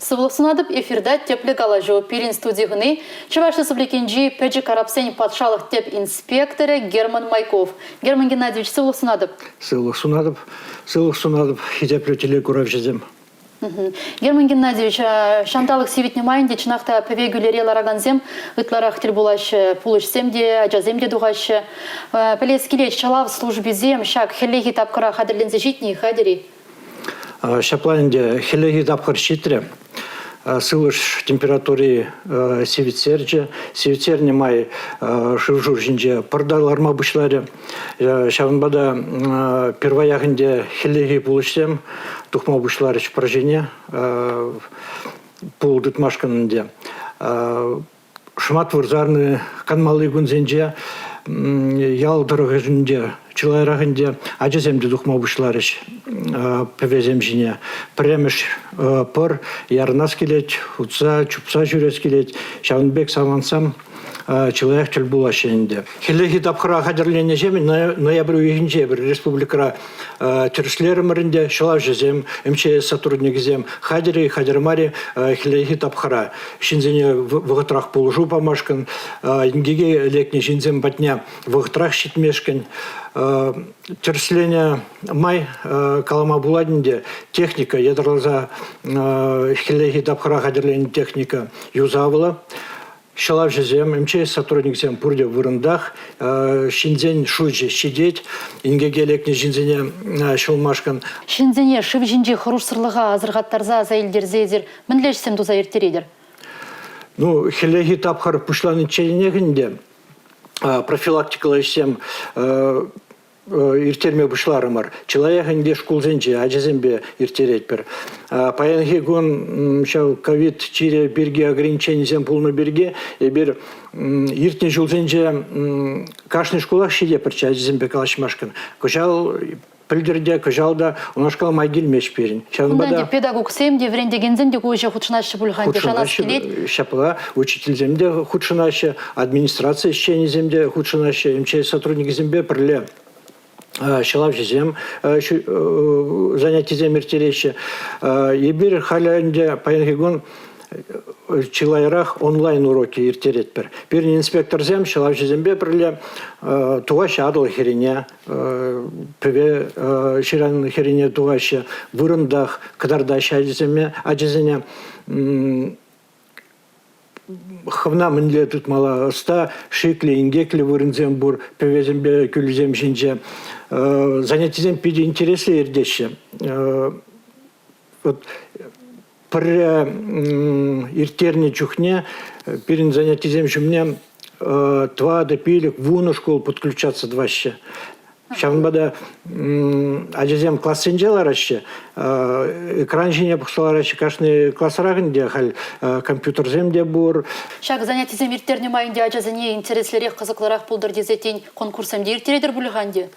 Сывлӑх сунатӑп, эфирта тӗплӗ калаҫу. Пирӗн студи хӑни Чӑваш Республикинчи пӗчӗк карапсен патшалӑх тӗп инспекторӗ Герман Майков. Герман Геннадьевич, сывлӑх сунатӑп. Сывлӑх сунатӑп. Сывлӑх сунатӑп, хисеплӗ телекуравҫӑсем. Герман Геннадьевич, ҫанталӑк сивӗтнӗ май ӗнтӗ чӑнах та пӗве кӳлӗре ларакансем ытларах тӗл пулаҫҫӗ. Пулӑҫсем те, ачасем те тухаҫҫӗ. Пӗлес килет, ҫӑлав службисем ҫак хӗллехи тапхӑра хатӗрленсе ҫитнӗ-и, хатӗр-и? Ҫапла ӗнтӗ хӗллехи тапхӑр ҫитрӗ. Сывлӑш температури сивӗтсерчӗ. Сивӗтсернӗ май шыв-шур ҫинче пӑр та ларма пуҫларӗ. Ҫавӑнпа та пирваях ӗнтӗ хӗллехи пулӑҫсем тухма пуҫларӗҫ пӑр ҫине пул тытмашкӑн ӗнтӗ. Шӑмат вырсарни канмалли кунсенче ял тӑрӑхӗнче чылайрах ӗнтӗ ачасем те тухма пуҫларӗҫ пӗвесем ҫине. Пӗрремӗш пӑр ярӑнас килет, утса, чупса ҫӳрес килет. Ҫавӑн пек самантсем чылаях тӗл пулаҫҫӗ ӗнтӗ. Хӗллехи тапхӑра хатӗрленнӗҫемӗн ноябрь уйӑхӗнче эпир республикӑра тӗрӗслерӗмӗр ӗнтӗ. Ҫӑлавҫӑсем, МЧС сотрудникӗсем хатӗр-и, хатӗр мар-и хӗллехи тапхӑра ҫынсене вӑхӑтрах пулӑшу памашкӑн, инкеке лекнӗ ҫынсем патне вӑхӑтрах ҫитмешкӗн тӗрӗсленӗ май калама пулать ӗнтӗ, техника ятарласа хӗллехи тапхӑра хатӗрленӗ техника юсавлӑ. Ҫӑлавҫӑсем, МЧС сотрудниксем пурте вырӑнтах. Ҫынсен шучӗ ҫитет. Инкеке лекнӗ ҫынсене ҫӑлмашкӑн. Ҫынсене шыв ҫинчи хӑрушсӑрлӑха асӑрхаттарса аса илтерсе эсир мӗнле ӗҫсем туса ирттеретӗр? Ну, хӗллехи тапхӑр пуҫланичченех ӗнтӗ профилактикӑллӑ ӗҫсем ирттерме пуҫларӑмӑр. Чылаях ӗнтӗ шкулсенче ачасемпе ирттеретпӗр. Паянхи кун ҫав ковид чирӗ пирки ограниченисем пулнӑ пирки эпир иртнӗ ҫулсенче кашни шкулах ҫитетпӗрччӗ ачасемпе калаҫмашкӑн. Кӑҫал пӗлтӗр те, кӑҫал та унашкал май килмест пирӗн. Ҫавӑнпа та педагогсем те, вӗрентекенсем те ку ӗҫе хутшӑнаҫҫӗ пуль-ха ӗнтӗ, шанас килет. Ҫапла, учительсем те хутшӑнаҫҫӗ, администраци ӗҫченӗсем те хутшӑнаҫҫӗ, МЧС сотрудникӗсемпе пӗрле ҫӑлавҫӑсем занятисем ирттереҫҫӗ. Эпир халӗ ӗнтӗ паянхи кун чылайрах онлайн уроки ирттеретпӗр. Пирӗн инспекторсем ҫӑлавҫӑсемпе пӗрле тухаҫҫӗ Атӑл хӗррине, пӗве ҫыран хӗррине тухаҫҫӗ, вырӑнтах кӑтартаҫҫӗ ачасене хӑвна мӗнле тытмалла, ӑста шиклӗ, инкеклӗ вырӑнсем пур пӗвесемпе кӳлӗсем ҫинче. Занятисем питӗ интереслӗ иртеҫҫӗ. Вот пӗрре ирттернӗ чухне пирӗн занятисем ҫумне 4, 5, 10 шкул подключаться тӑваҫҫӗ. Ҫавӑнпа та ачасем классенче лараҫҫӗ, экран ҫине пӑхса лараҫҫӗ. Кашни класрах ӗнтӗ халь компьютерсем те пур. Ҫак занятисем ирттернӗ май ӗнтӗ ачасене интереслӗрех, кӑсӑклӑрах пултӑр тесе тен конкурссем те ирттеретӗр пулӗ-ха ӗнтӗ?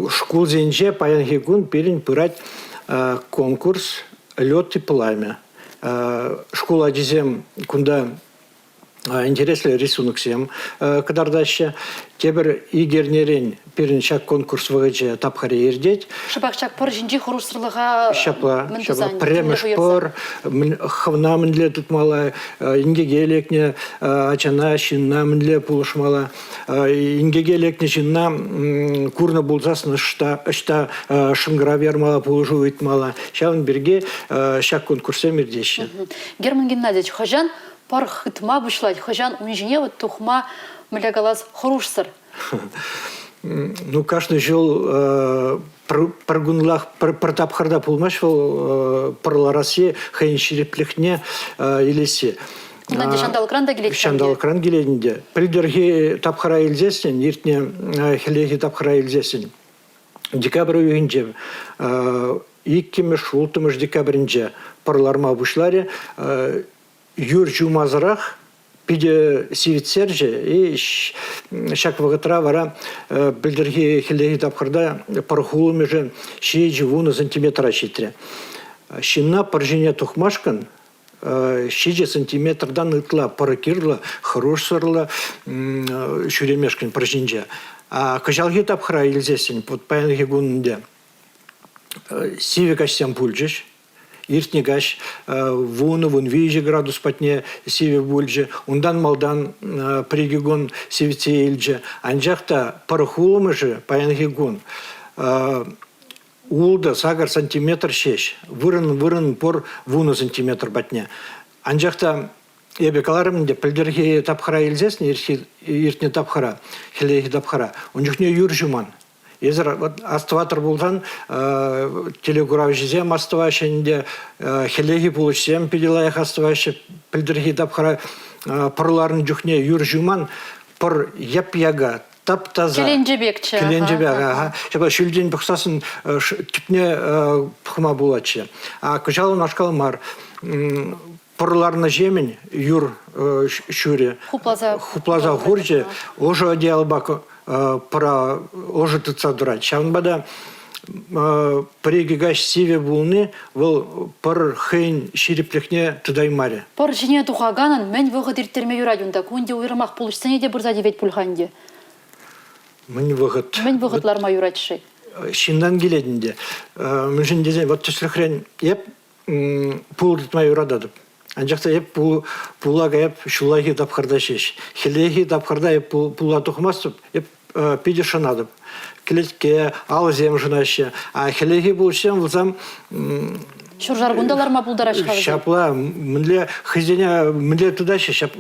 Шкулсенче паянхи кун пирӗн пырать конкурс «Лед и пламя». Шкул ачисем кунта интереслӗ рисуноксем кӑтартаҫҫӗ. Тепӗр ик эрнерен пирӗн ҫак конкурс вӑхӑчӗ тапхӑрӗ иртет. Шӑпах ҫак пӑр ҫинчи хӑрушсӑрлӑха ҫапла, ҫапла пӗрремӗш пӑр, хӑвна мӗнле тытмалла, инкеке лекнӗ ачана, ҫынна мӗнле пулӑшмалла. Инкеке лекнӗ ҫынна курнӑ пулсассӑн ӑҫта шӑнкӑрав ярмалла, пулӑшу ыйтмалла. Ҫавӑн пирки ҫак конкурссем иртеҫҫӗ. Герман Геннадьевич, хӑҫан пӑр хытма пуҫлать, хӑҫан ун ҫине вот тухма, мӗнле калас, хӑрушсӑр? Ну, кашни ҫул пӗр кунлах, пӗр тапхӑрта пулмасть вӑл пӑр ларасси, хӑйӗн ҫирӗплӗхне илесси. Унтан те ҫанталӑкран та килет. Ҫанталӑкран килет ӗнтӗ. Пӗлтӗрхи тапхӑра илсессӗн, иртнӗ хӗллехи тапхӑра илсессӗн, декабрь уйӑхӗнче иккӗмӗш, улттӑмӗш декабрӗнче пӑр ларма пуҫларӗ. Юр ҫумасӑрах питӗ сивӗтсерчӗ. И ҫак вӑхӑтра вара пӗлтӗрхи хӗллехи тапхӑрта пӑр хулӑмӗшӗ 7-10 сантиметра ҫитрӗ. Ҫынна пӑр ҫине тухмашкӑн 7 сантиметртан ытла пӑр кирлӗ, хӑрушсӑрлӑ ҫӳремешкӗн пӑр ҫинче. А кӑҫалхи тапхӑра илсессӗн, вот паянхи кун ӗнтӗ сивӗ каҫсем пулчӗҫ. Иртнӗ каҫ 10-13 градус патне сивӗ пулчӗ. Унтан малтан пӗр-икӗ кун сивӗтсе илчӗ. Анчах та пӑр хулӑмӑшӗ паянхи кун 6-8 сантиметр ҫеҫ. Вырӑн-вырӑн пур 10 сантиметр патне. Анчах та эпӗ каларӑм ӗнтӗ, пӗлтӗрхи тапхӑра илсессӗн, иртнӗ тапхӑра, хӗллехи тапхӑра, ун чухне юр ҫуман. Эсир астӑватӑр пулсан, телекуравҫӑсем астӑваҫҫӗ ӗнтӗ, хӗллехи пулӑҫсем питӗ лайӑх астӑваҫҫӗ. Пӗлтӗрхи тапхӑра пӑр ларнӑ чухне юр ҫуман, пӑр яп-яка, тап-таса. Кӗленче пекчӗ. Кӗленче пек, аха. Ҫапла ҫӳлтен пӑхсассӑн тӗпне пӑхма пулатчӗ. А кӑҫал унашкал мар. Пӑр ларнӑҫемӗн юр ҫурӗ. Хупласа. Хупласа хурчӗ, ӑшӑ одеялпа пӑра ӑшӑ тытса тӑрать. Ҫавӑнпа та пӗр-икӗ каҫ сивӗ пулни вӑл пӑр хӑйӗн ҫирӗплӗхне тытаймарӗ. Пӑр ҫине тухаканӑн мӗн вӑхӑт ирттерме юрать унта? Ку ӗнтӗ уйрӑмах пулӑҫсене те пырса тивет пуль-ха ӗнтӗ. Мӗн вӑхӑт? Мӗн вӑхӑт ларма юрать-ши? Ҫынтан килет ӗнтӗ. Мӗншӗн тесен, вот тӗслӗхрен, эп пул тытма юрататӑп. Анчах та эп пула каяп ҫуллахи тапхӑрта ҫеҫ. Хӗллехи тапхӑрта эп пула тухмастӑп, эп питӗ шӑнатӑп. Кӗлетке, алӑсем шӑнаҫҫӗ. А хӗллехи пулӑҫсем вӗсем Ҫуршар кун та ларма пултараҫ-ха вӗсем. Ҫапла, мӗнле хӑйсене мӗнле тытаҫҫӗ, ҫап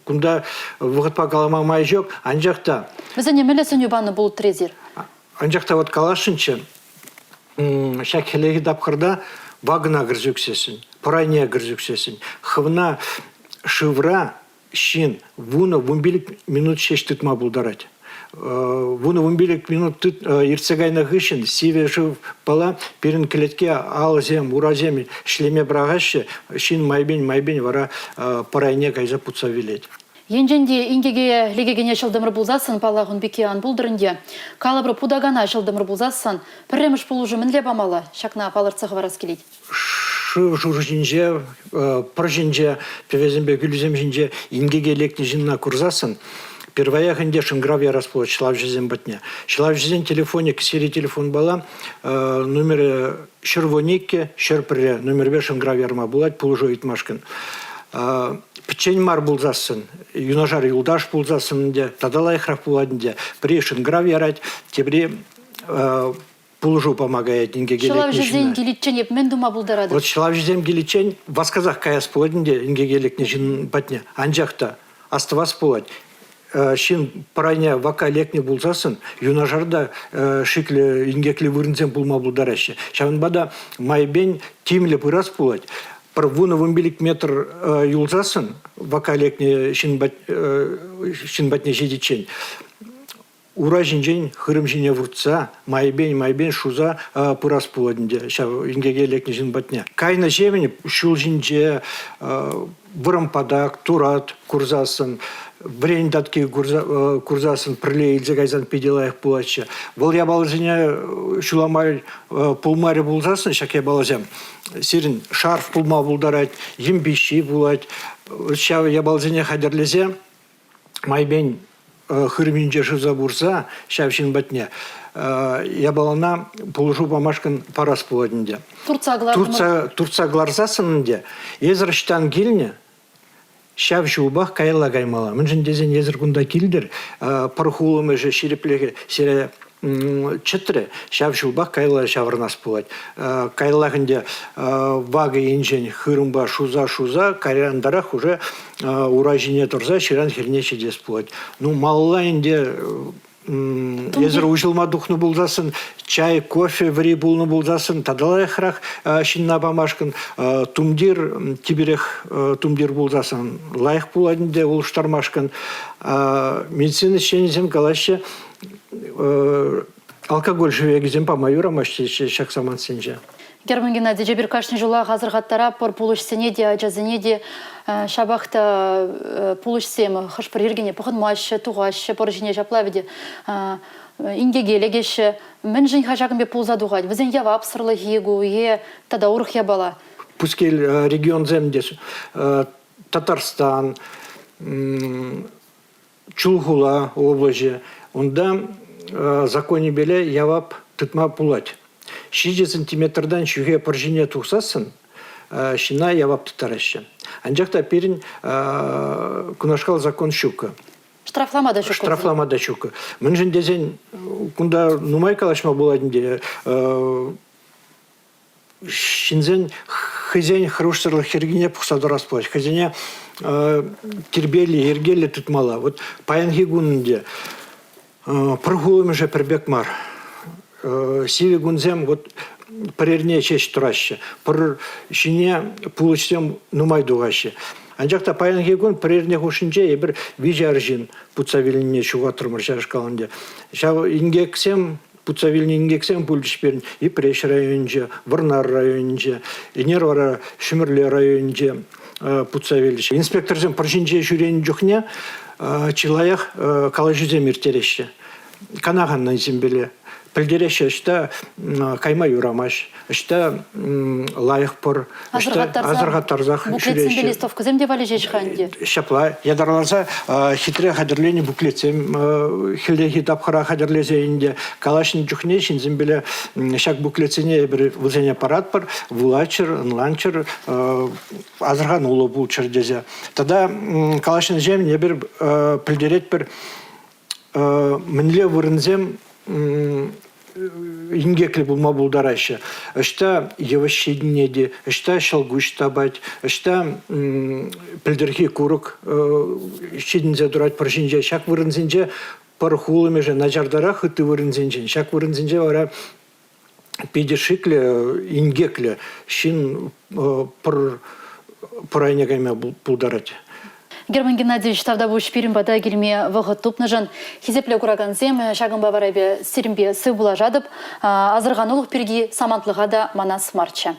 кунта вӑхӑтпа калама май ҫук, анчах та Вӗсене мӗнле сӗнӳ панӑ пулӑттӑр эсир? Анчах та вот каласшӑнччӗ, ҫак хӗллехи тапхӑрта вакӑна кӗрсе ӳксессӗн, пӑрайне кӗрсе ӳксессӗн, хӑвна шывра ҫын 10-15 минут ҫеҫ тытма пултарать. 10-15 минут иртсе кайнӑ хыҫҫӑн сивӗ шывпала пирӗн кӗлетке алӑсем, урасем ӗҫлеме пӑрахаҫҫӗ, ҫын майпен-майпен вара пӑрайне кайса путса вилет. Енчен те инкеке лекекене ҫӑлтӑмӑр пулсассӑн, паллах, ун пекки ан пултӑр ӗнтӗ. Калӑпӑр, путакана ҫӑлтӑмӑр пулсассӑн, пӗрремӗш пулӑшу мӗнле памалла? Ҫакна палӑртса хӑварас килет. Шыв-шур ҫинче, пӑр ҫинче, пӗвесемпе кӳлӗсем ҫинче инкеке лекнӗ ҫынна курсассӑн, пирваях ӗнтӗ шӑнкӑрав ярас пулать ҫӑлавҫӑсем патне. Ҫӑлавҫӑсен телефонӗ кӗсьери телефонпала номерӗ 112, 101 номерпе шӑнкӑрав ярма пулать пулӑшу ыйтмашкӑн. Пӗччен мар пулсассӑн, юнашар юлташ пулсассӑн ӗнтӗ тата лайӑхрах пулать ӗнтӗ. Пӗри шӑнкӑрав ярать, тепри пулӑшу пама каять инкеке лекнӗ Ҫӑлавҫӑсем киличчен эп мӗн тума пултаратӑп? Вот ҫӑлавҫӑсем киличчен васкасах каяс пулать ӗнтӗ инкеке лекнӗ ҫын патне. Анчах та астӑвас пулать, ҫын пӑрайне вакка лекнӗ пулсассӑн юнашар та шиклӗ инкеклӗ вырӑнсем пулма пултараҫҫӗ. Ҫавӑнпа та майӗпен тимлӗ пырас пулать. Пӗр 10-15 метр юлсассӑн вакка лекнӗ ҫын, ҫын патне ҫитиччен ура ҫинчен хырӑм ҫине выртса майӗпен-майӗпен шуса пырас пулать ӗнтӗ ҫав инкеке лекнӗ ҫын патне. Кайнӑ ҫемӗн ҫул ҫинче вӑрӑм патак, турат курсассӑн, вӗрен татки курсассӑн пӗрле илсе кайсан питӗ лайӑх пулатчӗ. Вӑл япаласене ҫула май пулмарӗ пулсассӑн ҫак япаласем сирӗн шарф пулма пултарать, йӗм пиҫҫи пулать. Ҫав япаласене хатӗрлесе майпен хырӑмӗнче шывса пурса ҫав ҫын патне япалана пулӑшу памашкӑн парас пулать ӗнтӗ. Туртса кӑлартӑмӑр. Туртса, туртса кӑларсассӑн ӗнтӗ эсӗр ӑҫтан килнӗ, ҫав ҫулпах каялла каймалла. Мӗншӗн тесен эсӗр кунта килтӗр, пӑр хулӑмӗшӗ ҫирӗплӗхӗ сире чӗтрӗ, ҫав ҫулпах каялла ҫаврӑнас пулать. Каяллах ӗнтӗ вакӑ енчен хырӑмпа шуса-шуса кайрантарах уже ура ҫине тӑрса ҫыран хӗрне ҫитес пулать. Ну, малалла ӗнтӗ эсӗр уҫӑлма тухнӑ пулсассӑн, чай, кофе вӗри пулнӑ пулсассӑн тата лайӑхрах ҫынна памашкӑн тумтир, типерех тумтир пулсассӑн лайӑх пулать ӗнтӗ улӑштармашкӑн. Медицина ӗҫченӗсем калаҫҫӗ, алкоголь шӗвекӗсем пама юрамасть ҫак самантсенче. Герман Геннадьевич, эпир кашни ҫулах асӑрхаттаратпӑр пулӑҫсене те, ачасене те. Ҫапах та пулӑҫсем хӑш-пӗр йӗркене пӑхӑнмаҫҫӗ, тухаҫҫӗ пӑр ҫине ҫапла вӗт инкеке лекеҫҫӗ. Мӗншӗн-ха ҫакӑн пек пулса тухать? Вӗсен явапсӑрлӑхӗ ку е тата урӑх япала? Пускил регионсем те Татарстан, Чулхула облаҫӗ. Унта законӗпеле явап тытма пулать. 7 сантиметртан ҫӳхе пӑр ҫине тухсассӑн ҫынна явап тыттараҫҫӗ. Анчах та пирӗн кунашкал закон ҫуккӑ. Штрафлама та ҫук. Штрафлама та ҫук. Мӗншӗн тесен кунта нумай калаҫма пулать ӗнтӗ. Ҫынсен хӑйсен хӑрушсӑрлӑх йӗркине пӑхса тӑрас пулать. Хӑйсене тирпейлӗ, йӗркеллӗ тытмалла. Вот паянхи кун ӗнтӗ пӗр хулӑмӗшӗ пӗр пек мар. Сивӗ кунсем вот пӗр эрне ҫеҫ тӑраҫҫӗ. Пӗр ҫине пулӑҫсем нумай тухаҫҫӗ. Анчах та паянхи кун пӗр эрне хушшинче эпир виҫӗ арҫын путса вилнине ҫухатрӑмӑр ҫавашкал ӗнтӗ. Ҫав инкексем, путса вилнӗ инкексем пулчӗҫ пирӗн Йӗпреҫ районӗнче, Вӑрнар районӗнче, ӗнер вара Ҫӗмӗрле районӗнче путса вилчӗҫ. Инспекторсем пӑр ҫинче ҫӳренӗ чухне чылаях калаҫусем ирттереҫҫӗ. Канаханнисемпеле пӗлтереҫҫӗ, ӑҫта кайма юрамасть, ӑҫта лайӑх пӑр, ӑҫта асӑрхаттарсах Буклетсемпе листовкӑсем те валеҫеҫ-ха ӗнтӗ. Ҫапла, ятарласа хитре хатӗрленӗ буклетсем хӗллехи тапхӑра хатӗрлесе ӗнтӗ калаҫнӑ чухне ҫынсемпеле ҫак буклетсене эпир вӗсене паратпӑр, вулаччӑр, ӑнланччӑр, асӑрхануллӑ пулччӑр тесе. Тата калаҫнӑҫемӗн эпир пӗлтеретпӗр, мӗнле вырӑнсем инкеклӗ пулма пултараҫҫӗ. Ӑҫта йывӑҫ ҫитӗнет, ӑҫта ҫӑлкуҫ тапать, ӑҫта пӗлтӗрхи курӑк ҫитӗнсе тӑрать пӑр ҫинче. Ҫак вырӑнсенче пӑр хулӑмӗшӗ начартарах ытти вырӑнсенчен. Ҫак вырӑнсенче вара питӗ шиклӗ, инкеклӗ ҫын пӑр пӑр айне кайма пултарать. Герман Геннадьевич, тавтапуҫ пирӗн пата килме вӑхӑт тупнӑшӑн. Хисеплӗ куракансем, ҫакӑнпа вара эпӗ сирӗнпе сывпуллашатӑп. Асӑрханулӑх пирки самантлӑха та манас марччӗ.